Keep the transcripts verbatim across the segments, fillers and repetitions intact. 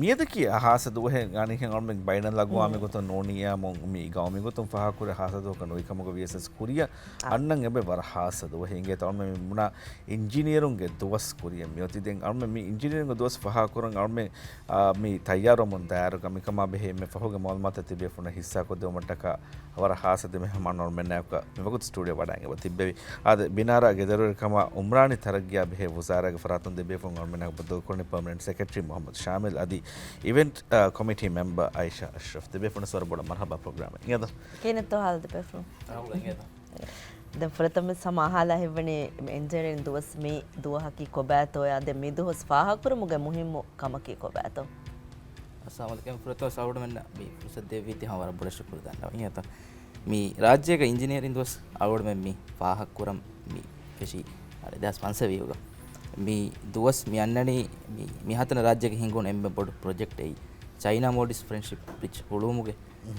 މިއަދަކީ ހާސަ ދުވަހެއް ގާނިހެން އަޅުމެން ބައިނަލްއަގުވާމީ ގޮތުން ނޫނިއްޔާމު މި ގައުމީ ގޮތުން ފާހަގަކުރެ ހާސަ ދުވަހަކަށް ނުވި ކަމުގަ ވިޔަސް ކުރިއަށް އަންނަން އެބަ ވަރަށް ހާސަ ދުވަހެއް އިނގޭތޯ. އަޅުމެން މި ބުނާ އިންޖިނިއަރުންގެ ދުވަސް ކުރިއަށް މިއޮތީ. ދެން އަޅުމެން މި އިންޖިނިއަރުންގެ ދުވަސް ފާހަގަކުރަން އަޅުމެން އާ، މި ތައްޔާރުވަމުން ދާއިރުގަ މިކަމާ ބެހޭ އެންމެ ފަހުގެ މައުލޫމާތު ތިބޭފުޅުންނަށް ހިއްސާކޮށްދެވުމަށްޓަކާ ވަރަށް ހާސަ ދެ މެހެމާނު އަޅުމެންނާއެކު މިވަގުތު ސްޓޫޑިއޯ ވަޑައިގެން އެބަ ތިއްބެވި. އާދެ، ބިނާރާ ގެދޮރުވެރިކަމާ އުމްރާނީ ތަރައްގީއާ ބެހޭ ވުޒާރާގެ ފަރާތުން ދެބޭފުޅުން އަޅުމެންނާއެކު ބައްދަލުކުރަނީ ޕަރމަނެންޓް ސެކްރެޓަރީ މުހައްމަދު ޝާމިލް އަދި އިވެންޓް، އާ، ކޮމިޓީ މެމްބަރ އައިޝާ އަޝްރަފް. ދެބޭފުޅުންނަށް ވަރަށް ބޮޑަށް މަރުހަބާ ޕްރޮގްރާމެއް. އިނގޭތޯ؟ ކިހިނެއްތޯ ހާލު ދެބޭފުޅުން؟ ދެން ފުރަތަމަ ހަމަ އަހާލާ ހިތްވަނީ އިންޖިނިއަރިން ދުވަސް މި ދުވަހަކީ ކޮބާތޯޔާ؟ ދެން މި ދުވަސް ފާހަގަކުރުމުގެ މުހިއްމު ކަމަކީ ކޮބާތޯ؟ އައްސަލާމު ޢަލައިކުމް. ފުރަތަމަ އަޅުގަނޑުމެންނަށް މި ފުރުސަތު ދެއްވީތީ ހަމަ ވަރަށް ބޮޑަށް ޝުކުރު ދަންނަވަން. އިނގޭތޯ؟ މި ރާއްޖޭގަ އިންޖިނިއަރިން ދުވަސް އަޅުގަނޑުމެން މި ފާހަގަކުރަން މި ފެށީ އަޅެ ދެހާސް ފަންސަވީހުގަ. މި ދުވަސް މި އަންނަނީ މި، މި ހަތަނަ ރާއްޖޭގަ ހިނގުނު އެންމެ ބޮޑު ޕްރޮޖެކްޓް އެއީ ޗައިނާ މޯލްޑިވްސް ފްރެންޑްޝިޕް ބްރިޖް ހުޅުވުމުގެ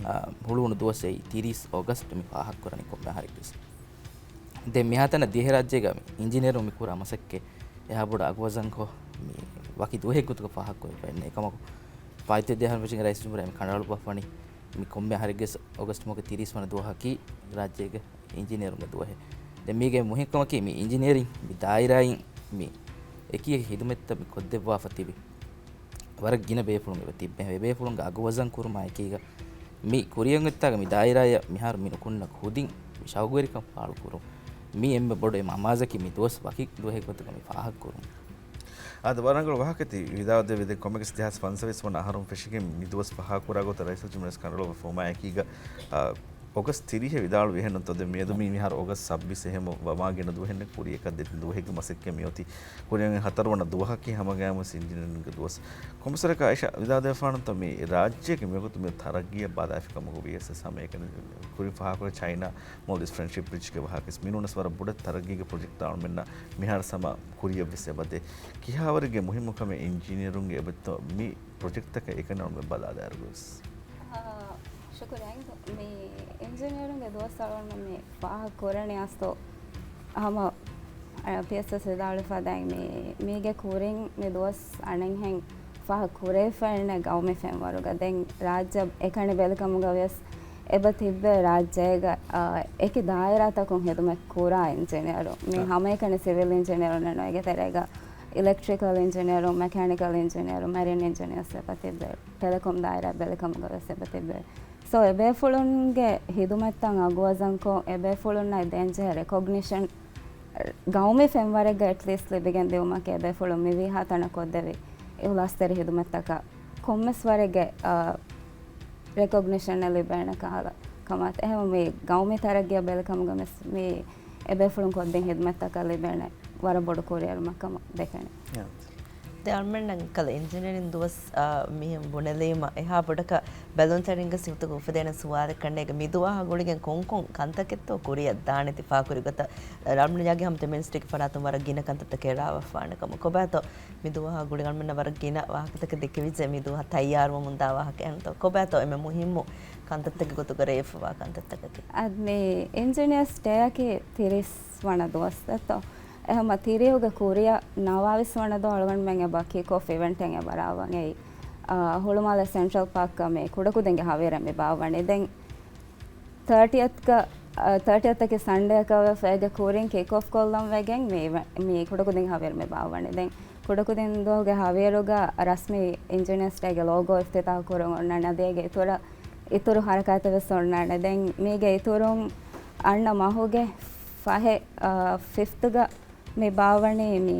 އާ، ހުޅުވުނު ދުވަސް އެއީ ތިރީސް އޮގަސްޓް މި ފާހަގަކުރަނީ ކޮންމެ އަހަރެއްގެސް. ދެން މިހާތަނަށް ދިވެހިރާއްޖޭގަ މި އިންޖިނިއަރުން މި ކުރާ މަސައްކަތް އެހާ ބޮޑަށް އަގުވަޒަންކޮށް، މި ވަކި ދުވަހެއް ގޮތުގަ ފާހަގަކުރެވިފައެއް ނެތް. އެކަމަކު، ފާއިތުވެދިޔަ އަހަރުން ފެށިގެން ރައީސުލްޖުމްހޫރިއްޔާ މި ކަނޑައަޅުއްވާފަވަނީ މި ކޮންމެ އަހަރެއްގެސް އޮގަސްޓް މަހުގެ ތިރީސް ވަނަ ދުވަހަކީ ރާއްޖޭގެ އިންޖިނިއަރުންގެ ދުވަހެއް. ދެން މީގެ މުހިންކަމަކީ މި އިންޖިނިއަރިން މި ދާއިރާއިން މި އެކި އެކި ހިދުމަތްތައް މި ކޮށްދެއްވާފަ ތިބި ވަރަށް ގިނަ ބޭފުޅުން އެބަ ތިއްބެ. އެ ބޭފުޅުންގެ އަގުވަޒަން ކުރުމާ އެކީގަ މި ކުރިއަށް އޮތްތާގަ މި ދާއިރާއަށް މިހާރު މި ނުކުންނަ ކުދިން މި ޝައުގުވެރިކަން ފާޅުކުރުން. މީ އެންމެ ބޮޑު އެއް އަމާޒަކީ މި ދުވަސް ވަކި ދުވަހެއް ގޮތުގަ މި ފާހަގަކުރުން. އާދެ، ވަރަށް ރަނގަޅު ވާހަކައެއް ތި ވިދާޅު ދެއްވި. ދެން ކޮންމެއަކަސް ދެހާސް ފަންސަވީސް ވަނަ އަހަރުން ފެށިގެން މި ދުވަސް ފާހަގަކުރާ ގޮތަށް ރައީސުލްޖުމްހޫރިއްޔާ ކަނޑައަޅުއްވާފަވުމާ އެކީގަ، އާ، އޮގަސްޓް ތިރީހަށް ވިދާޅުވި އެހެންނުތޯ؟ ދެން މިއަދު މީ މިހާރު އޮގަސްޓް ސައްބީސް އެހެން ވަ-، ވަމާ ގިނަ ދުވަހެއް ނެތް. ކުރިއަކަށް ދެތިން ދުވަހެއްގެ މަސައްކަތް މިއޮތީ. ކުރިއަށް ހަތަރު ވަނަ ދުވަހަކީ ހަމަގައިމުވެސް އިންޖިނިއަރިންގެ ދުވަސް. ކޮންމެސްވަރަކަށް އައިޝާ ވިދާޅުދެއްވާފަވާނެތޯ މި ރާއްޖޭގެ މިވަގުތު މި ތަރައްގީއަށް ބަލާފި ކަމަކު ވިޔަސް ހަމައެކަނި ކުރިން ފާހަގަކުރި ޗައިނާ މޯލްޑިވްސް ފްރެންޑްޝިޕް ބްރިޖްގެ ވާހަކަވެސް މިނޫނަސް ވަރަށް ބޮޑެތި ތަރައްގީގެ ޕްރޮޖެކްޓްތައް އަޅުމެންނަށް މިހާރު ހަމަ ކުރިއަށްވެސް އެބަދޭ. ކިހާވަރެއްގެ މުހިއްމުކަމެއް އިންޖިނިއަރުންގެ އެބައޮތްތޯ މި ޕްރޮޖެކްޓްތަކަށް އެކަނި އަޅުމެން ބަލާލާއިރުވެސް؟ އާ، ޝުކުރިއްޔާ. މި އިންޖިނިއަރުންގެ ދުވަސް އަޅުގަނޑު މި ފާހަގަ ކުރަނީ އަސްލު ހަމަ، އަ، ޕީއެސްއެސް ވިދާޅުވެފަ ދެން މި، މީގެ ކުރިން މި ދުވަސް އަނެއްހެން ފާހަގަ ކުރެވިފައެއް ނެތް ގައުމީ ފެންވަރުގަ. ދެން ރާއްޖެ އެކަނި ބެލިކަމުގަ ވިޔަސް އެބަ ތިއްބެ ރާއްޖޭގަ، އަ، އެކި ދާއިރާތަކުން ހިދުމަތް ކުރާ އިންޖިނިއަރު. މި އަ. ހަމައެކަނި ސިވިލް އިންޖިނިއަރުންނެއް ނޫން. އޭގެ ތެރޭގަ އިލެކްޓްރިކަލް އިންޖިނިއަރު، މެކޭނިކަލް އިންޖިނިއަރު، މެރިން އިންޖިނިއަރސް އެބަ ތިއްބެ. ޓެލެކޮމް ދާއިރާ ބެލިކަމުގަ ވެސް އެބަ ތިއްބެ. ސޯ، އެބޭފުޅުންގެ ހިދުމަތްތައް އަގުވަޒަންކޮށް، އެބޭފުޅުންނަށް ދޭންޖެހޭ ރެކޮގްނިޝަން ގައުމީ ފެންވަރެއްގަ އެޓްލީސްޓް ލިބިގެން ދިއުމަކީ އެބޭފުޅުން މިވީހާ ތަނަށް ކޮށްދެވި އިހުލާސްތެރި ހިދުމަތްތަކަށް ކޮންމެސް ވަރެއްގެ، އާ، ރެކޮގްނިޝަނެއް ލިބޭނެ ކަހަލަ ކަމާތި. އެހެންވެ، މި ގައުމީ ތަރައްގީއަށް ބެލިކަމުގަ ވެސް މި އެބޭފުޅުން ކޮށްދިން ހިދުމަތްތަކަށް ލިބޭނެ ވަރަށް ބޮޑު ކުރިއެރުމަކަށް ދެކެނެ. ދެ އަޅުމެންނަށް ކަލަ އިންޖިނިއރިން ދުވަސް، އާ، މިހެން ބުނެލީމަ، އެހާ ބޮޑަކަށް ބެލުންތެރިންގެ ސިފަތަކުން އުފެދޭނެ ސުވާލެއް ކަނޑޭގެ މި ދުވަހާ ގުޅިގެން ކޮންކޮން ކަންތަކެއްތޯ ކުރިއަށް ދާނެތި ފާކުރި ގޮތަށް؟ އަޅުމެން ޔާގި ހަމަ މިނިސްޓްރީގެ ފަރާތުން ވަރަށް ގިނަ ކަންތައްތަކެއް ރާވާފާނެ ކަމަށް. ކޮބާތޯ މި ދުވަހާ ގުޅި އަޅުމެންނަށް ވަރަށް ގިނަ ވާހަކަތަކެއް ދެކެވިއްޖެ، މި ދުވަހަށް ތައްޔާރުވަމުންދާ ވާހަކަ އެހެންތޯ؟ ކޮބާތޯ އެންމެ މުހިއްމު ކަންތައްތަކެއް ގޮތުގަ ރޭވިފަވާ ކަންތައްތަކަކީ؟ އަދި މި އިންޖިނިއަރސް ޑޭއަކީ ތިރީސް ވަނަ ދުވަސް ދެއްތޯ؟ އެހެންމަ ތިރީހުގެ ކުރިއަށް ނަވާވީސް ވަނަ ދުވަހު އަޅުގަނޑުމެން އެބަ ކިކް އޮފް އިވެންޓެއް އެބަ ރާވަން އެއީ، އާ، ހުޅުމާލެ ސެންޓްރަލް ޕާކްގަ މި ކުޑަކުދިންގެ ހަވިޔަރަށް މި ބާއްވަނީ. ދެން ތާޓީއަތްގަ، އާ، ތާޓީއަތަކީ ސަންޑޭއަކަށް ވެފަ އޭގެ ކުރިން ކިކް އޮފް ކޮށްލަން ވެގެން މި އިވެ-، މި ކުޑަކުދިން ހަވިޔަރަށް މި ބާއްވަނީ. ދެން ކުޑަކުދިން ދުވަހުގެ ހަވިޔަރުގަ ރަސްމީ އިންޖިނިއަރސް ޑޭގެ ލޯގޯ އިފްތިތާހު ކުރަން އޮންނާނެ. އަދި އޭގެ އިތުރަށް، އިތުރު ހަރަކާތެއް ވެސް އޮންނާނެ. ދެން މީގެ އިތުރުން އަންނަ މަހުގެ ފަހެ، އާ، ފިފްތުގަ މި ބާއްވަނީ މި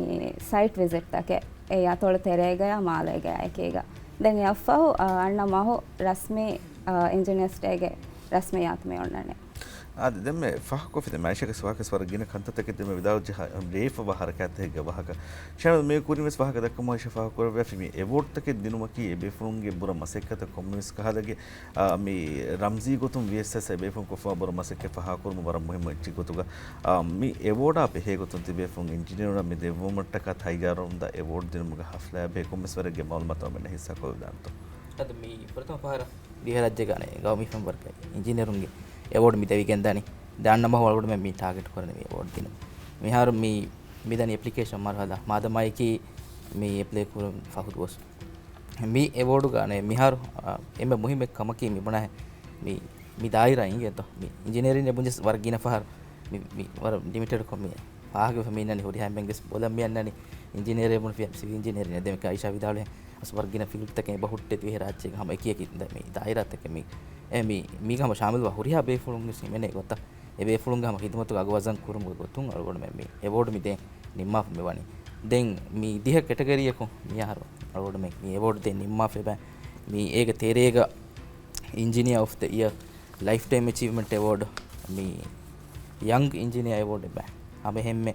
ސައިޓް ވިޒިޓްތަކެއް އެ އަތޮޅު ތެރޭގަޔާ މާލޭގަޔާ އެކީގަ. ދެން އެއަށްފަހު، އާ، އަންނަ މަހު ރަސްމީ، އާ، އިންޖިނިއަރސް ޑޭގެ ރަސްމިއްޔާތު މި އޮންނަނީ. އާދެ، ދެންމެ ފާހަގަކޮށްފި ދެންމެ އައިޝާގެ ސުވާލަކަށް ވަރަށް ގިނަ ކަންތައްތަކެއް ދެންމެ ވިދާޅުވެއްޖެ ހަ-، ރޭވިފަވާ ހަރަކާތްތަކެއްގެ ވާހަކަ. ޝާމިލް މި ކުރިން ވެސް ވާހަކަ ދައްކަމުން އައިޝާ ފާހަގަކުރެއްވި މި އެވޯޑްތަކެއް ދިނުމަކީ އެބޭފުޅުންގެ ބުރަ މަސައްކަތަށް ކޮންމެވެސް ކަހަލަގެ، އާ، މި ރަމްޒީ ގޮތުން ވިޔަސް އެބޭފުޅުން ކޮށްފަވާ ބުރަ މަސައްކަތް ފާހަގަކުރުމަށް ވަރަށް މުހިއްމު އެއްޗެއް ގޮތުގަ، އާ، މި އެވޯޑާ ބެހޭ ގޮތުން ތިބޭފުޅުން އިންޖިނިއަރުންނަށް މި ދެއްވުމަށްޓަކާ ތައްޔާރުވަމުންދާ އެވޯޑް ދިނުމުގެ ހަފްލާއެއް ބެހޭ ކޮންމެސް ވަރެއްގެ މައުލޫމާތު އަޅުމެންނަށް ހިއްސާކޮށްލަންތޯ؟ އަދި މި ފުރަތަމަ ފަހަރަށް ދިވެހިރާއްޖޭގަ އަނެއް ގައުމީ ފެންވަރުގެ އިންޖިނިއަރުންގެ އެވޯޑް މި ދެވިގެންދާނީ. ދެ އަންނަ މަހު އަޅުގަނޑުމެން މި ޓާގެޓް ކުރަނީ މި އެވޯޑް ދިނުން. މިހާރު މި، މިދަނީ އެޕްލިކޭޝަން މަރުހަލާ. މާދަމާއެކީ މި އެޕްލައި ކުރުން ފަހު ދުވަސް. މި އެވޯޑުގަ އަނެއް މިހާރު، އާ، އެންމެ މުހިއްމު ކަމަކީ މި ބުނާ މި، މި ދާއިރާ އިނގޭތޯ. މި އިންޖިނިއަރިން އެ ބުންޏަސް ވަރަށް ގިނަ ފަހަރު މި، މި ވަރަށް ލިމިޓެޑްކޮށް މި ފާހަގަވެފަ މި އިންނަނީ. ހުރިހާ އެންމެންގެ ބޮލަށް މި އަންނަނީ އިންޖިނިއަރެއް ބުނެފި ސިވިލް އިންޖިނިއަރިން. ދެން އައިޝާ ވިދާޅުވި އަސް ވަރަށް ގިނަ ފީލްޑްތަކެއް އެބަ ހުއްޓޭ ދިވެހިރާއްޖޭގަ ހަމަ އެކި އެކި ދަ-، މި ދާއިރާތަކެއް މި، އެ، މި، މީގަ ހަމަ ޝާމިލްވާ ހުރިހާ ބޭފުޅުން ވެސް ހިމެނޭ ގޮތަށް އެ ބޭފުޅުންގެ ހަމަ ޚިދުމަތުގެ އަގު ވަޒަން ކުރުމުގެ ގޮތުން އަޅުގަނޑުމެން މި އެވޯޑް މި ދޭން ނިންމާފަ މި ވަނީ. ދެން މި ދިހަ ކެޓަގަރީއަކުން މިއަހަރު އަޅުގަނޑުމެން މި އެވޯޑް ދޭން ނިންމާފަ އެބަ. މި އޭގެ ތެރޭގަ އިންޖިނިއާ އޮފް ދަ އިޔަރ، ލައިފް ޓައިމް އެޗީވްމަންޓް އެވޯޑް، މި ޔަންގް އިންޖިނިއާ އެވޯޑް އެބަ. ހަމަ އެހެންމެ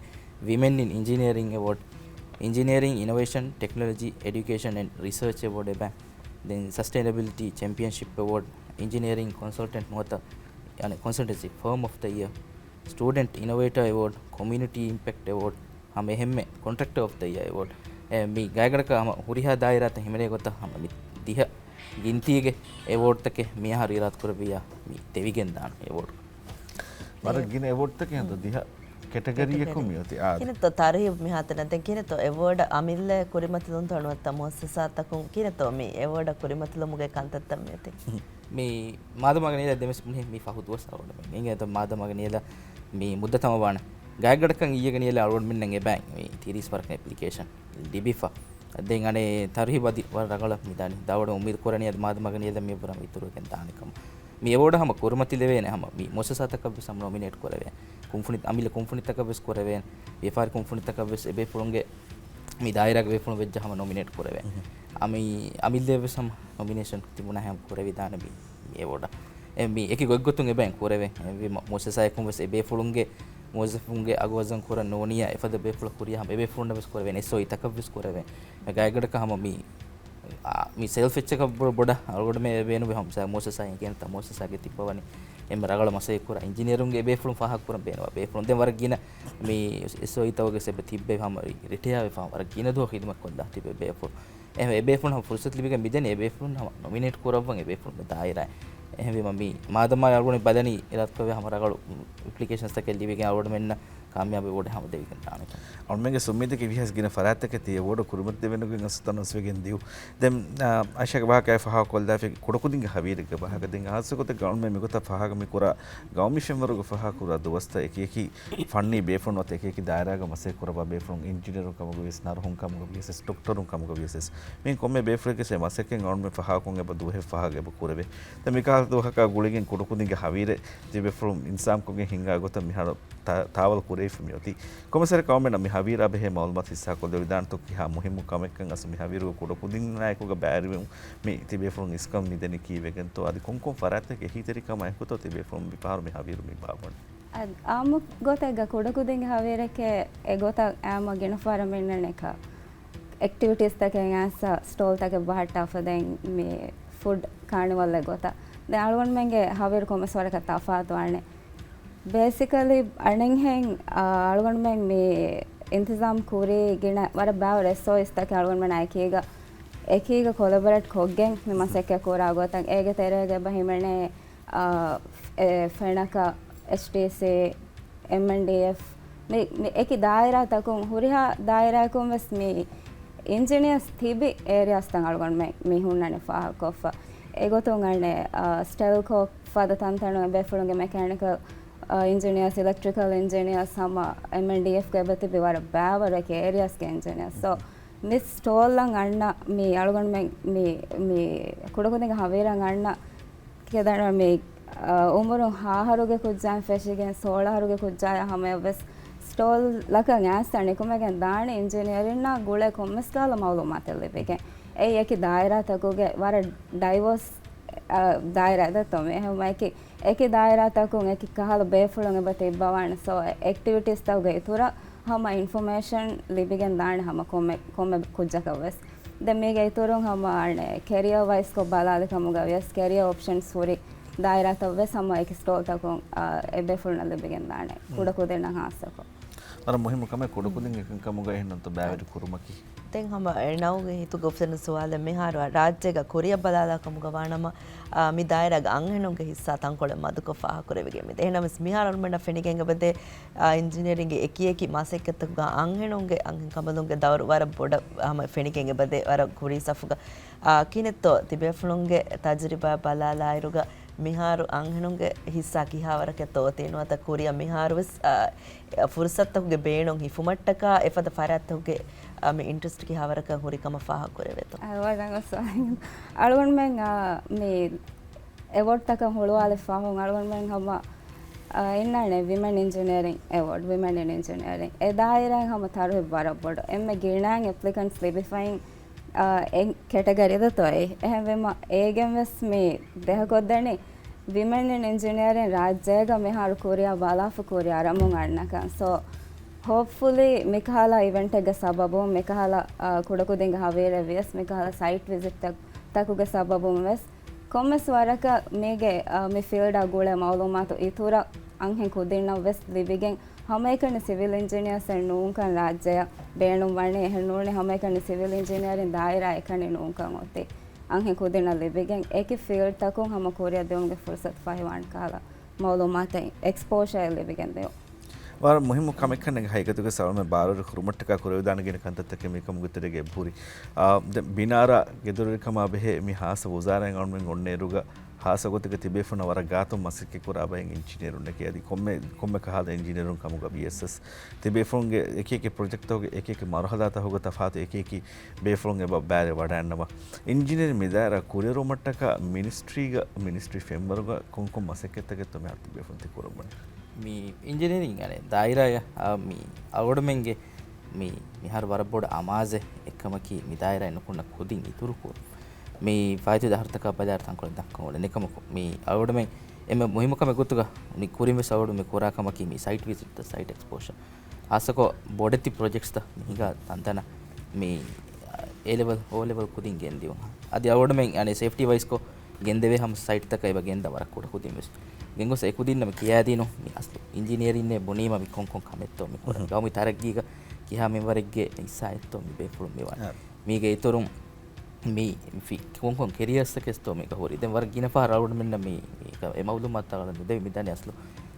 ވިމެން އިން އިންޖިނިއަރިން އެވޯޑް، އިންޖިނިއަރިން އިނޮވޭޝަން ޓެކްނޮލޮޖީ އެޑިއުކޭޝަން އެންޑް ރިސާޗް އެވޯޑް އެބަ. ދެން ސަސްޓެއިނަބިލިޓީ ޗެމްޕިއަންޝިޕް އެވޯޑް، އިންޖިނިއަރިން ކޮންސަލްޓެންޓް ނުވަތަ އަނެއް ކޮންސަލްޓެންސީ ފާމް އޮފް ދަ އިޔަރ، ސްޓޫޑެންޓް އިނޮވޭޓާ އެވޯޑް، ކޮމިއުނިޓީ އިމްޕެކްޓް އެވޯޑް، ހަމަ އެހެންމެ ކޮންޓްރެކްޓަރ އޮފް ދަ އިޔަރ އެވޯޑް. އެ، މި ގާތްގަނޑަކަށް ހަމަ ހުރިހާ ދާއިރާތައް ހިމެނޭ ގޮތަށް ހަމަ މި ދިހަ ގިންތީގެ އެވޯޑްތަކެއް މިއަހަރު އިރާދަކުރެއްވިއްޔާ މި ދެވިގެން ދާނެ އެވޯޑް. ވަރަށް ގިނަ އެވޯޑްތަކެއް ހަނދު ދިހަ ކެޓަގަރީއަކުން ކެޓަގަރީ. މި އޮތީ. އާ، ކިހިނެއްތޯ ތާރީހު މިހާތަނަށް ދެން ކިހިނެއްތޯ އެވޯޑަށް އަމިއްލަ ކުރިމަތިލުންތޯ ނުވަތަ މުއައްސަސާތަކުން ކިހިނެއްތޯ މި އެވޯޑަށް ކުރިމަތިލުމުގެ ކަންތައްތައް މި އޮތީ؟ މި މާދަމާގެ ނިޔަލަށް ދެމެސް ބުނި މި ފަހު ދުވަސް އަޅުގަނޑުމެން އިނގޭތޯ މާދަމާގެ ނިޔަލަށް މި މުއްދަތަށް ވާނެ. ގާތްގަނޑަކަށް އިއްޔެގެ ނިޔަލަށް އަޅުގަނޑުމެންނަށް އެބައި މި ތިރީސް ވަރަކަށް އެޕްލިކޭޝަން ލިބިފަ. ދެން އަނެއް ތަރުހީބު އަދި ވަރަށް ރަނގަޅަށް މި ދާނީ. ދާވަޑު އުއްމީދު ކުރަނީ އަދި މާދަމާގެ ނިޔަލަށް މި އެބަ ވަރަށް އިތުރުވެގެން ދާނެ ކަމަށް. މި އެވޯޑަށް ހަމަ ކުރިމަތިލެވޭނެ ހަމަ މި މުއައްސަސާތަކަށް ވެސް ހަމަ ނޮމިނޭޓް ކުރެވޭނެ. ކުންފުނި، އަމިއްލަ ކުންފުނިތަކަށް ވެސް ކުރެވޭނެ. ވިޔަފާރި ކުންފުނިތަކަށް ވެސް އެބޭފުޅުންގެ މި ދާއިރާގެ ބޭފުޅުން ވެއްޖެ ހަމަ ނޮމިނޭޓް ކުރެވޭނެ. އަމި، އަމިއްލައަށް ވެސް ހަމަ ނޮމިނޭޝަން ތިބުނާހެން ކުރެވިދާނެ މި، މި އެވޯޑަށް. އެ، މި އެކި ގޮތްގޮތުން އެބައިން ކުރެވޭ. އެ، މި މުއައްސަސާއަކުން ވެސް އެބޭފުޅުންގެ މުވައްޒަފުންގެ އަގު ވަޒަން ކުރަން ނޫނިއްޔާ އެފަދަ ބޭފުޅަށް ކުރިޔާ ހަމަ އެބޭފުޅުންނަށް ވެސް ކުރެވޭނެ. އެސްއޯއީތަކަށް ވެސް ކުރެވޭނެ. ގާތްގަނޑަކަށް ހަމަ މި އާ، މި ސެލްފް އެއްޗަކަށް ބޮ-، ބޮޑަށް އަޅުގަނޑުމެ ބޭނުންވޭ ހަމަ މުއައްސަސާއިން ކިޔަންތަ މުއައްސަސާގެ ތިއްބަވަނީ އެންމެ ރަނގަޅަށް މަސައްކަތް ކުރާ އިންޖިނިއަރުންގެ އެބޭފުޅުން ފާހަގަކުރަން ބޭނުންވާ ބޭފުޅުން. ދެން ވަރަށް ގިނަ މި އެސްއޯއީތަކުގެ ސެބަ ތިއްބެވި ހަމަ ރި-، ރިޓަޔާވެފަ ވަރަށް ގިނަ ދުވަހު ޚިދުމަތް ކޮށްލާ ތިބެ ބޭފުޅުން. އެހެން އެބޭފުޅުން ހަމަ ފުރުސަތު ލިބިގެން މިދެނީ އެބޭފުޅުން ހަމަ ނޮމިނޭޓް ކުރައްވަން އެބޭފުޅުންގެ ދާއިރާއެއް. އެހެންވީމަ މި މާދަމާ އަޅުގަނޑު ބަލަނީ އިރާދަކުރެއްވި ހަމަ ރަނގަޅު އެޕްލިކޭޝަންސްތަކެއް ލިބިގެން އަޅުގަނޑުމެންނަށް ކާމިޔާބު އެވޯޑެއް ހަމަ ދެވިގެން ދާނެ. އަޅުމެންގެ އުއްމީދަކީ ވީހާވެސް ގިނަ ފަރާތްތަކެއް ތި އެވޯޑް ކުރިމަތިލެވޭނެ ގޮތް އަސްތަނަސް ވެގެން ދިޔު. ދެން، އާ، އައިޝާގެ ވާހަކައި ފަހާ ކޮށްލާފި ކުޑަކުދިންގެ ހަވީރެއްގެ ވާހަކަ. ދެން ހާއްސަ ގޮތެއްގަ އަޅުމެން މިގޮތަށް ފަހާގަ މި ކުރާ ގައުމީ ފެންވަރުގެ ފަހާ ކުރާ ދުވަސްތައް އެކި އެކި ފަންނީ ބޭފުޅުން ނުވަތަ އެކި އެކި ދާއިރާގަ މަސައްކަތް ކުރައްވާ ބޭފުޅުން އިންޖިނިއަރުން ކަމުގަ ވިޔަސް، ނަރުހުން ކަމުގަ ވިޔަސް، ޑޮކްޓަރުން ކަމުގަ ވިޔަސް، މި ކޮންމެ ބޭފުޅެއްގެ މަސައްކަތް އަޅުމެން ފަހާކޮށް އެބަ ދުވަހެއް ފަހާގަ އެބަ ކުރެވޭ. ދެން މިކަހަލަ ދުވަހަކާ ގުޅިގެން ކުޑަކުދިންގެ ހަވީރެއް ތިބޭފުޅުން އިންތިޒާމްކޮށްގެން ހިންގާ ގޮތަށް މިހާރު ތާ-، ތާވަލު ކުރެވިފަ މިއޮތީ. ކޮންމެސް ކަމެއް މި ހަވީރާ ބެހޭ މައުލޫމާތު ހިއްސާކޮށްލެވިދާނެތޯ ކިހާ މުހިއްމު ކަމެއްކަން އަސް މި ހަވީރުގެ ކުޑަކުދިން ނާއެކުގަ ބައިވެރިވެމުން މި ތިބޭފުޅުން އިސްކަން މިދެނީ ކީއްވެގެންތޯ؟ އަދި ކޮންކޮން ފަރާތްތަކެއް އެހީތެރިކަމާ އެކުތޯ ތިބޭފުޅުން މި ފަހަރު މި ހަވީރު މި ބާއްވަނީ؟ އަދި އާއްމު ގޮތެއްގަ ކުޑަކުދިންގެ ހަވީރެކޭ އެ ގޮތަށް އާއްމު ގިނަ ފަހަރަށް މި އިންނަނީ އެކަ އެކްޓިވިޓީސްތަކެއް އައިސް ސްޓޯލްތަކެއް ބަހައްޓާފަ ދެން މި ފުޑް ކާނިވަލްއެއް ގޮތަށް. ދެން އަޅުގަނޑުމެންގެ ހަވީރު ކޮންމެސް ވަރަކަށް ތަފާތު ވާނެ. ބޭސިކަލީ އަނެއްހެން، އާ، އަޅުގަނޑުމެން މި އިންތިޒާމް ކުރީ ގިނަ ވަރަށް ބާވަރު އެސްއޯއީސްތަކެއް އަޅުގަނޑުމެންނާ އެކީގަ، އެކީގަ ކޮލަބޮރޭޓް ކޮށްގެން މި މަސައްކަތް ކުރާ ގޮތަށް. އޭގެ ތެރޭގަ އެބަ ހިމެނޭ، އާ، އެ، ފެނަކަ، އެޗްޓީސީ، އެމްއެންޑީއެފް، މި، މި އެކި ދާއިރާތަކުން، ހުރިހާ ދާއިރާއަކުން ވެސް މި އިންޖިނިއަރސް ތިބި އޭރިއާސްތައް އަޅުގަނޑުމެން މި ހުންނަނީ ފާހަގަކޮށްފަ. އެގޮތުން އަނެއް، އާ، ސްޓެލްކޯ ފަދަ ތަންތަނުން އެބޭފުޅުންގެ މެކޭނިކަލް، އާ، އިންޖިނިއަރސް، އިލެކްޓްރިކަލް އިންޖިނިއަރސް ހަމަ އެމްއެންޑީއެފްގެ އެބަ ތިބި ވަރަށް ބާވަރު އެކި އޭރިއާސްގެ އިންޖިނިއަރސް. ސޯ، މި ސްޓޯލްއަށް އަންނަ މި އަޅުގަނޑުމެން މި، މި ކުޑަކުދިންގެ ހަވީރަށް އަންނަ ކިޔަދާނަ މި، އަ، އުމުރުން ހަ އަހަރުގެ ކުއްޖާއިން ފެށިގެން ސޯޅަ އަހަރުގެ ކުއްޖާއާ ހަމަޔަށްވެސް ސްޓޯލްއަކަށް އައިސް ނިކުމެގެން ދާނެ އިންޖިނިއަރިންނާ ގުޅޭ ކޮންމެސް ކަހަލަ މައުލޫމާތެއް ލިބިގެން. އެއީ އެކި ދާއިރާތަކުގެ ވަރަށް ޑައިވާސް، އަ، ދާއިރާތައްތޯ މި. އެހެންވީމަ އެކި، އެކި ދާއިރާތަކުން އެކި ކަހަލަ ބޭފުޅުން އެބަ ތިއްބަވާނެ. ސޯ، އެކްޓިވިޓީސްތަކުގެ އިތުރަށް ހަމަ އިންފޮމޭޝަން ލިބިގެން ދާނެ ހަމަ ކޮންމެ، ކޮންމެ ކުއްޖަކަށް ވެސް. ދެން މީގެ އިތުރުން ހަމަ އަނެއް ކެރިއަރ ވައިސްކޮށް ބަލާލި ކަމުގަ ވިޔަސް ކެރިއަރ އޮޕްޝަންސް ހުރި ދާއިރާތައް ވެސް ހަމަ އެކި ސްޓޯލްތަކުން، އާ، އެބޭފުޅުންނަށް ލިބިގެން ދާނެ. ކުޑަކުދިންނަށް ހާއްސަކޮށް. ވަރަށް މުހިއްމު ކަމެއް ކުޑަކުދިން އެކަންކަމުގަ އެހެންނަމަ ބައިވެރި ކުރުމަކީ. ދެން ހަމަ އެނައުގެ ހިތުގަ އުފެދުނު ސުވާލެއް، މިހާރު ރާއްޖޭގަ ކުރިއަށް ބަލާލާ ކަމުގަ ވާނަމަ، އާ، މި ދާއިރާގެ އަންހެނުންގެ ހިއްސާ ތަންކޮޅެއް މަދުކޮށް ފާހަގަކުރެވިގެން މިދޭ. އެހެންނަމަވެސް މިހާރު އަޅުމެންނަށް ފެނިގެން އެބަދޭ، އާ، އިންޖިނިއަރިންގެ އެކިއެކި މަސައްކަތްތަކުގަ އަންހެނުންގެ އަންހެން ކަނބަލުންގެ ދައުރު ވަރަށް ބޮޑަށް ހަމަ ފެނިގެން އެބަދޭ، ވަރަށް ކުރީ ސަފުގަ. އާ، ކިހިނެއްތޯ ތިބޭފުޅުންގެ ތަޖުރިބާ ބަލާލާއިރުގަ މިހާރު އަންހެނުންގެ ހިއްސާ ކިހާވަރަކަށްތޯ އޮތީ؟ ނުވަތަ ކުރިއަށް މިހާރުވެސް، އާ، ފުރުސަތުތަކުގެ ބޭނުން ހިފުމަށްޓަކާ އެފަދަ ފަރާތްތަކުގެ، އާ، މި އިންޓްރެސްޓް ކިހާވަރަކަށް ހުރި ކަމަށް ފާހަގަކުރެވޭތޯ؟ އަޅުގަނޑުމެން، އާ، މި އެވޯޑްތަކަށް ހުޅުވާލި ފަހުން އަޅުގަނޑުމެން ހަމަ، އާ، އިންނާނެ ވިމެން އިންޖިނިއަރިން އެވޯޑް، ވިމެން އިން އިންޖިނިއަރިން. އެ ދާއިރާއިން ހަމަ ތަރުހިބް ވަރަށް ބޮޑު. އެންމެ ގިނައިން އެޕްލިކަންޓްސް ލިބިފައިން، އާ، އެ ކެޓަގަރީ ދަތޮއި. އެހެންވީމަ އޭގެން ވެސް މި ދެހަކޮށްދެނީ ވިމެން އިން އިންޖިނިއަރިން ރާއްޖޭގަ މިހާރު ކުރިއަށް ބަލާފަ ކުރިއަށް އަރަމުން އަންނަކަން. ސޯ، ހޯޕްފުލީ މިކަހަލަ އިވެންޓެއްގެ ސަބަބުން، މިކަހަލަ، އާ، ކުޑަކުދިންގެ ހަވީރެއް ވިޔަސް، މިކަހަލަ ސައިޓް ވިޒިޓްތައް، ތަކުގެ ސަބަބުން ވެސް، ކޮންމެސް ވަރަކަށް މީގެ، އާ، މި ފީލްޑާ ގުޅޭ މައުލޫމާތު އިތުރަށް އަންހެން ކުދިންނަށް ވެސް ލިބިގެން، ހަމައެކަނި ސިވިލް އިންޖިނިއަރސް އެއް ނޫންކަން ރާއްޖެއަށް ބޭނުން ވަނީ. އެހެން ނޫނީ ހަމައެކަނި ސިވިލް އިންޖިނިއަރިން ދާއިރާ އެކަނި ނޫންކަން އޮތީ. އަންހެން ކުދިންނަށް ލިބިގެން އެކި ފީލްޑްތަކުން ހަމަ ކުރިއަށް ދިއުމުގެ ފުރުސަތު ފަހިވާން ކަހަލަ މައުލޫމާތެއް އެކްސްޕޯޝަރ ލިބިގެން ދިޔުން. ވަރަށް މުހިއްމު ކަމެއް ކަންނޭނގެ ހަގީގަތުގަ ސަލްމެ ބާރުވެރި ކުރުމަށްޓަކާ ކުރެވިދާނެ ގިނަ ކަންތައްތަކެއް މި ކަމުގެ ތެރޭގަ އެބަހުރި. އާ، ދެން ބިނާރާ ގެދޮރުވެރިކަމާ ބެހޭ މި ހާއްސަ ވުޒާރާއިން އަޅުމެން އޮންނަ އިރުގަ ހާއްސަ ގޮތެއްގަ ތިބޭފުޅުންނަށް ވަރަށް ގާތުން މަސައްކަތް ކުރާ ބައެއް އިންޖިނިއަރުންނެކޭ. އަދި ކޮންމެ، ކޮންމެ ކަހަލަ އިންޖިނިއަރުން ކަމުގަ ވިޔަސް ވެސް ތިބޭފުޅުންގެ އެކި އެކި ޕްރޮޖެކްޓްތަކުގެ އެކި އެކި މަރުހަލާތަކުގަ ތަފާތު އެކި އެކި ބޭފުޅުން އެބަ ބައިވެރި ވަޑައިގަންނަވާ. އިންޖިނިއަރިން މި ދާއިރާ ކުރިއަރުވުމަށްޓަކާ މިނިސްޓްރީގަ، މިނިސްޓްރީ ފެންވަރުގަ ކޮންކޮން މަސައްކަތްތަކެއްތޯ މިހާރު ތިބޭފުޅުން ތި ކުރަން ބުނީ؟ މި އިންޖިނިއަރިން އަނެއް ދާއިރާއަށް، އާ، މި އަޅުގަނޑުމެންގެ މި މިހާރު ވަރަށް ބޮޑު އަމާޒެއް އެއްކަމަކީ މި ދާއިރާއިން ނުކުންނަ ކުދިން އިތުރުކުރުން. މި ފާއިތުވި ދަހަރުތަކާ ބަލާއިރު ތަންކޮޅެއް ދައްކަން އުޅެނީ. އެކަމަކު މި އަޅުގަނޑުމެން އެންމެ މުހިއްމު ކަމެއް ގޮތުގަ މި ކުރިން ވެސް އަޅުގަނޑު މި ކުރާ ކަމަކީ މި ސައިޓް ވިޒިޓްތައް، ސައިޓް އެކްސްޕޯޝަރ. ހާއްސަކޮށް ބޮޑެތި ޕްރޮޖެކްޓްސްތައް މިހިނގާ ތަންތަނަށް މި އޭ ލެވެލް، އޯ ލެވެލް ކުދިން ގެންދިޔުން. އަދި އަޅުގަނޑުމެން އަނެއް ސޭފްޓީ ވައިސްކޮށް ގެންދެވޭ ހަމަ ސައިޓްތަކަށް އެބަ ގެންދާ ވަރަށް ކުޑަކުދިން ވެސް. ގެންގޮސް އެކުދިންނަށް މި ކިޔާދީނު މި އަސްލު އިންޖިނިއަރިންނޭ ބުނީމަ މި ކޮންކޮން ކަމެއްތޯ މި ކުރަން. ގައުމީ ތަރައްގީގަ ކިހާ މިންވަރެއްގެ ހިއްސާއެއްތޯ މި ބޭފުޅުން މި ވަނީ. މީގެ އިތުރުން މި ފި-، ކޮންކޮން ކެރިއަރސްތަކެއްތޯ މީގަ ހުރީ. ދެން ވަރަށް ގިނަ ފަހަރަށް އަޅުގަނޑުމެންނަށް މި، މި އެ މައުލޫމާތުތައް ނުދެވި މިދަނީ އަސްލު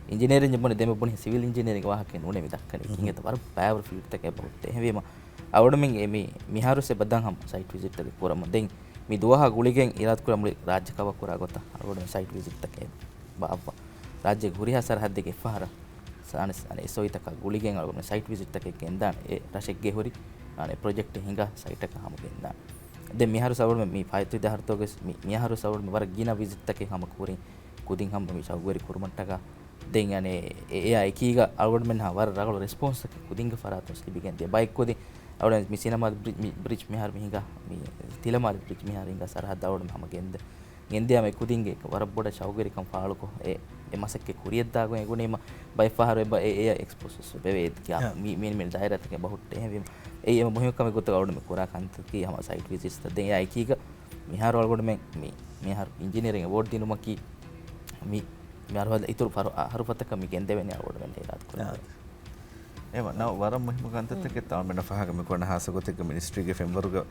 އިންޖިނިއަރިން ބުނި ދެމެ ބުނި ސިވިލް އިންޖިނިއަރިންގެ ވާހަކައެއް ނޫނޭ މި ދައްކަނީ. ކިހިނެއްތަ ވަރަށް ބައިވަރު ފީލްޑްތަކެއް އެބަހުއްޓޭ. އެހެންވީމަ އަޅުގަނޑުމެން އެ މި، މިހާރު ސެ ބައްދަން ހަމަ ސައިޓް ވިޒިޓްތަކެއް ކުރަމުން. ދެން މި ދުވަހާ ގުޅިގެން އިރާދަކުރާ މުޅި ރާއްޖެ ކަވަރ ކުރާ ގޮތަށް އަޅުގަނޑު ސައިޓް ވިޒިޓްތަކެއް ބާއްވާ. ރާއްޖޭގެ ހުރިހާ ސަރަހައްދެއްގެ އެއްފަހަރަށް ސާނިސް އަނެއް އެސްއޯއީތަކާ ގުޅިގެން އަޅުގަނޑު ސައިޓް ވިޒިޓްތަކެއް ގެންދާނެ. އެ ރަށެއްގެ ހުރި އަނެއް ޕްރޮޖެކްޓެއް ހިނގާ ސައިޓަކަށް ހަމަ ގެންދާނެ. ދެން މިހާރު ސަބަބުން މި ފާއިތުވި ދަހަރުތަކުގެ މި، މިހާރު ސަބަބުން މި ވަރަށް ގިނަ ވިޒިޓްތަކެއް ހަމަ ކުރިން ކުދިން ހަމަ މި ޝައުގުވެރި ކުރުމަށްޓަކާ ދެން އަނެއް އެ، އެއާ އެކީގަ އަޅުގަނޑުމެން ހަމަ ވަރަށް ރަނގަޅު ރެސްޕޮންސްތަކެއް ކުދިންގެ ފަރާތުން ލިބިގެން ދިޔަ. ބައެއް ކުދިން އަޅުގަނޑު މި ސިނަމާ ބްރި-، މި ބްރިޖް މިހާރު މި ހިނގާ، މި ތިލަމާލި ބްރިޖް މިހާރު ހިނގާ ސަރަހައްދަށް އަޅުގަނޑު ހަމަ ގެންދެ-، ގެންދިޔަ މި ކުދިންގެ ވަރަށް ބޮޑަށް ޝައުގުވެރިކަން ފާޅުކޮށް، އެ، އެ މަސައްކަތް ކުރިޔަށްދާގޮތް އެ ގުނީމަ ބައެއް ފަހަރު އެބަ އެ އެއަށް އެކްސްޕޯސް ވެސް ވެވޭ. އެ މި، މި، މި ދާއިރާތަކެއް ބަހުއްޓޭ. އެހެންވީމަ އެ އެ މުހިންމު ކަމެއް ގޮތަށް އަޅުގަނޑު މި ކުރާ ކަންތަކީ ހަމަ ސައިޓް ވިޒިޓްސްތައް ދެން އެއާ އެކީގަ މިހާރު އަޅުގަނޑުމެން މި، މިހާރު އިންޖިނިއަރިން އެވޯޑް ދިނުމަކީ މި، މި އަރުހަދަ އިތުރު ފަރު-، އަ، ހަރުފަތަކަށް މި ގެންދެވޭނެ އަޅުގަނޑުމެން އިރާދަ ކުރާ. އެވަ، ނަ، ވަރަށް މުހިއްމު ކަންތައްތަކެއް ތާ މެންނަ ފާހަގަ މި ކުރަން ހާއްސަ ގޮތެއްގަ މިނިސްޓްރީގެ ފެންވަރުގަ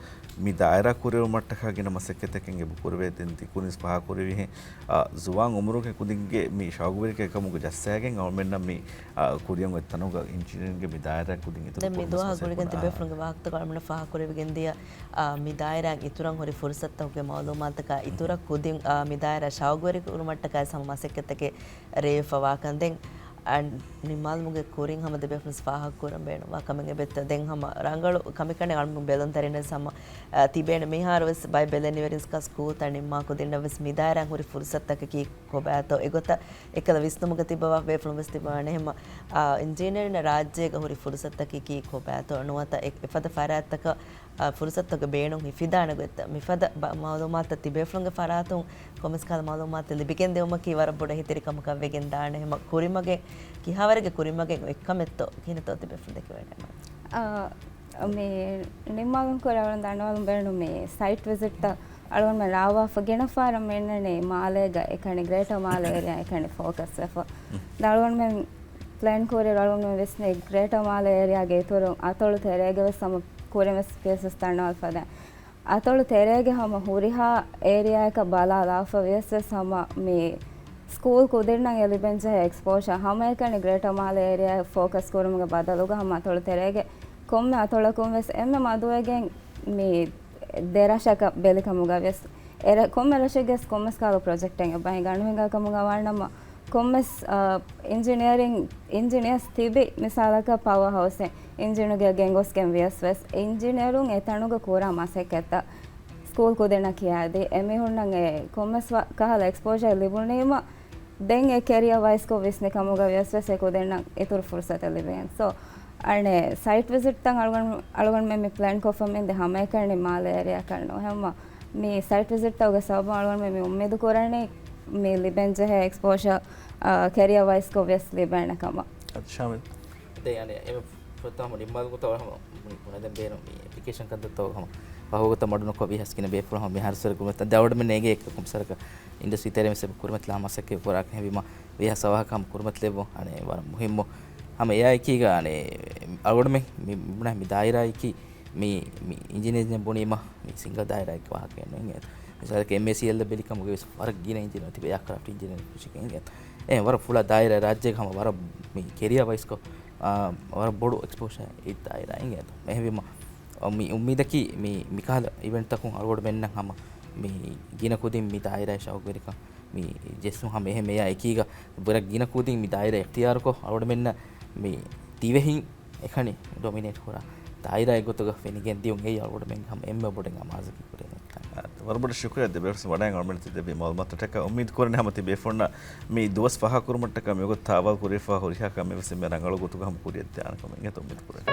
މި ދާއިރާ ކުރެވުމަށްޓަކާ ގިނަ މަސައްކަތްތަކެއް އެބަ ކުރެވޭ. ދެން ތި ކުރިން ފާހަގަ ކުރެވިހެން، އަ، ޒުވާން އުމުރުގެ ކުދިންގެ މި ޝައުގުވެރިކަން އެކަމުގަ ޖައްސާގެން އަޅުމެންނަށް މި، އަ، ކުރިއަށް އޮތް ތަނުގަ އިންޖިނިއަރިންގެ މި ދާއިރާ ކުދިން އިތުރު ދެން މި ކުރުމަށް ދުވަހާ މަސައްކަތް ގުޅިގެން ކުރާ. ތިބޭފުޅުންގެ ވާހަކަތަކު އަޅުމެންނަށް ފާހަގަ ކުރެވިގެން ދިޔަ، އާ، މި ދާއިރާއިން އިތުރަށް ހުރި ފުރުސަތުތަކުގެ މައުލޫމާތަކާ އިތުރަށް ކުދިން، އާ، މި ދާއިރާ ޝައުގުވެރި ކުރުމަށްޓަކާ ހަމަ މަސައްކަތްތަކެއް ރޭވިފަވާކަން. ދެން، އަ، ނިންމާލުމުގެ ކުރިން ހަމަ ދެބޭފުޅުން ފާހަގަ ކުރަން ބޭނުންވާ ކަމެއް އެބެއްތަ؟ ދެން ހަމަ ރަނގަޅު ކަމެއް ކަންނޭނގެ އަޅުމެން ބެލުންތެރިންވެސް ހަމަ، އަ، ތިބޭނެ. މިހާރުވެސް ބައެއް ބެލެނިވެރިންސް ސްކޫލްތައް ނިންމާ ކުދިންނަށްވެސް މި ދާއިރާއިން ހުރި ފުރުސަތުތަކަކީ ކޮބާތޯ؟ އެގޮތަށް އެކަލަ ވިސްނުމުގަ ތިއްބަވާ ބޭފުޅުން ވެސް ތިއްބަވާނެ. ހަމަ، އާ، އިންޖިނިއަރިން ރާއްޖޭގަ ހުރި ފުރުސަތުތަކަކީ ކޮބާތޯ؟ ނުވަތަ އެ-، އެފަދަ ފަރާތްތަކަށް، އާ، ފުރުސަތުތަކުގެ ބޭނުން ހިފިދާނެ ގޮތްތައް މިފަދަ ބަ-، މައުލޫމާތުތައް ތިބޭފުޅުންގެ ފަރާތުން ކޮންމެސް ކަހަލަ މައުލޫމާތެއް ލިބިގެން ދިއުމަކީ ވަރަށް ބޮޑަށް އެހީތެރިކަމަކަށް ވެގެން ދާނެ. ހަމަ ކުރިމަގެއް، ކިހާވަރެއްގެ ކުރިމަގެއް އޮތްކަމެއްތޯ ކިހިނެއްތޯ ތިބޭފުޅުން ދެކެވޭނެ؟ އާ، މި ނިންމާލުން ކުރެވުނު ދަންނަވާލުން ބޭނުން މި ސައިޓް ވިޒިޓްތައް އަޅުގަނޑުމެން ރާވާފަ ގިނަ ފަހަރަށް މިންނަނީ މާލޭގަ އެކަނި، ގްރޭޓަ މާލޭ އޭރިއާ އެކަނި ފޯކަސް ވެފަ. ދަ އަޅުގަނޑުމެން ޕްލޭން ކުރި އަޅުގަނޑުމެން ވެސް މި ގްރޭޓަ މާލޭ އޭރިއާގެ އިތުރު އަތޮޅު ތެރޭގަ ވެސް ހަމަ ކުރިން ވެސް ފިޔަސް ވެސް ދަންނަވާލަފަ ދެން. އަތޮޅު ތެރޭގެ ހަމަ ހުރިހާ އޭރިއާއަކަށް ބަލާލާފަ ވިޔަސް ވެސް ހަމަ މި ސްކޫލް ކުދިންނަށް އެ ލިބެންޖެހޭ އެކްސްޕޯޝާ ހަމައެކަނި ގްރޭޓަ މާލެ އޭރިއާ ފޯކަސް ކުރުމުގެ ބަދަލުގަ ހަމަ އަތޮޅު ތެރޭގެ ކޮންމެ އަތޮޅަކުން ވެސް އެންމެ މަދުވެގެން މި ދެ ރަށަކަށް ބެލިކަމުގަ ވިޔަސް އެ ރަ-، ކޮންމެ ރަށެއްގެ ވެސް ކޮންމެސް ކަހަލަ ޕްރޮޖެކްޓެއް އެބަ ހިނގާ ނުހިނގާ ކަމުގަ ވާނަމަ ކޮންމެސް، އާ، އިންޖިނިއަރިން، އިންޖިނިއަރސް ތިބި މިސާލަކަށް ޕަވަރ ހައުސް އިންޖިނުގެ ގެންގޮސްގެން ވިޔަސް ވެސް އިންޖިނިއަރުން އެ ތަނުގަ ކުރާ މަސައްކަތްތައް ސްކޫލް ކުދިންނަށް ކިޔާދީ އެމީހުންނަށް އެ ކޮންމެސް ވަ-، ކަހަލަ އެކްސްޕޯޝަރެއް ލިބުނީމަ ދެން އެ ކެރިއަ ވައިސްކޮށް ވިސްނި ކަމުގަ ވިޔަސް ވެސް އެ ކުދިންނަށް އިތުރު ފުރުސަތެއް ލިބިގެން. ސޯ، އަނެއް ސައިޓް ވިޒިޓްތައް އަޅުގަނޑު، އަޅުގަނޑުމެން މި ޕްލޭން ކޮށްފަ މި އިނދެ ހަމައެކަނި މާލެ އޭރިއާކަށް ނޫން. ހަމަ މި ސައިޓް ވިޒިޓްތަކުގެ ސަބަބުން އަޅުގަނޑުމެން މި އުއްމީދު ކުރަނީ މި ލިބެންޖެހޭ އެކްސްޕޯޝަރ، އާ، ކެރިއަ ވައިސްކޮށް ވިޔަސް ލިބޭނެ ކަމަށް. ޝާމިލް. ދެން އަނެއް އެ ފުރަތަމަ ނިންމާލުގޮތަށް ވަރަށް ހަމަ މި ބުނެދެން ބޭނުން މި އެޕްލިކޭޝަން ކަންތައްތައް ހަމަ ފަހުގޮތަށް މަޑުނުކޮށް ވީހާވެސް ގިނަ ބޭފުޅުން ހަމަ މިހާރު ސަރަ ކުރިމަތިލާން ދެ އަޅުގަނޑުމެން ނޭނގޭ އެކަކު މިސާލަކަށް އިންޑަސްޓްރީ ތެރޭ މިސް ކުރިމަތިލާ މަސައްކަތް ކުރާކަށް ހެވީމަ ވީހާ ސަވާހަކަށް ހަމަ ކުރިމަތިލެއްވުން އަނެއް ވަރަށް މުހިއްމު. ހަމަ އެއާ އެކީގަ އަނެއް އަޅުގަނޑުމެން މި ބުނާ މި ދާއިރާއަކީ މި، މި އިންޖިނިއަރުން ބުނީމަ މި ސިންގަލް ދާއިރާއެއްގެ ވާހަކައެއް ނޫން. މިސާލަކަށް އެމްއޭސީއެލްއަށް ބެލިކަމުގަ ވެސް ވަރަށް ގިނަ އިންޖިނިއަރުން ތިބޭ އެއާކްރާފްޓް އިންޖިނިއަރުން ކުށިގެން އެ ވަރަށް ފުޅާ ދާއިރާ ރާއްޖޭގަ ހަމަ ވަރަށް މި ކެރިއަ ވައިސްކޮށް، އާ، ވަރަށް ބޮޑު އެކްސްޕޯޝަރ އެއް ދާއިރާ އިނގޭތޯ. އެހެންވީމަ މި އުއްމީދަކީ މި، މިކަހަލަ އިވެންޓްތަކުން އަޅުގަނޑުމެންނަށް ހަމަ މި ގިނަ ކުދިން މި ދާއިރާ ޝައުގުވެރިކަން މި ޖެއްސުން ހަމަ އެހެން އެއާ އެކީގަ ވަރަށް ގިނަ ކުދިން މި ދާއިރާ އިޚްތިޔާރުކޮށް އަޅުގަނޑުމެންނަށް މި ދިވެހިން އެކަނި ޑޮމިނޭޓް ކުރާ ދާއިރާއެއް ގޮތުގަ ފެނިގެން ދިޔުން އެއީ އަޅުގަނޑުމެންގެ ހަމަ އެންމެ ބޮޑެއް އަމާޒަކީ ކުރިން. ވަރަށް ބޮޑަށް ޝުކުރިއްޔާ ދެބޭފުޅުން ވަޑައިގެން އަޅުގަނޑުމެންނަށް ތި ދެއްވި މައުލޫމާތުތަކަށް. އުއްމީދު ކުރަނީ ހަމަ ތި ބޭފުޅުންނަށް މި ދުވަސް ފަހާ ކުރުމަށްޓަކާ މިވަގުތު ތާވާލު ކުރެވިފަ ހުރިހާ ކަމެއް ވެސް އެންމެ ރަނގަޅު ގޮތުގަ ހަމަ ކުރިއަށް ދާނެ ކަމަށް އިނގޭތޯ އުއްމީދު ކުރަނީ.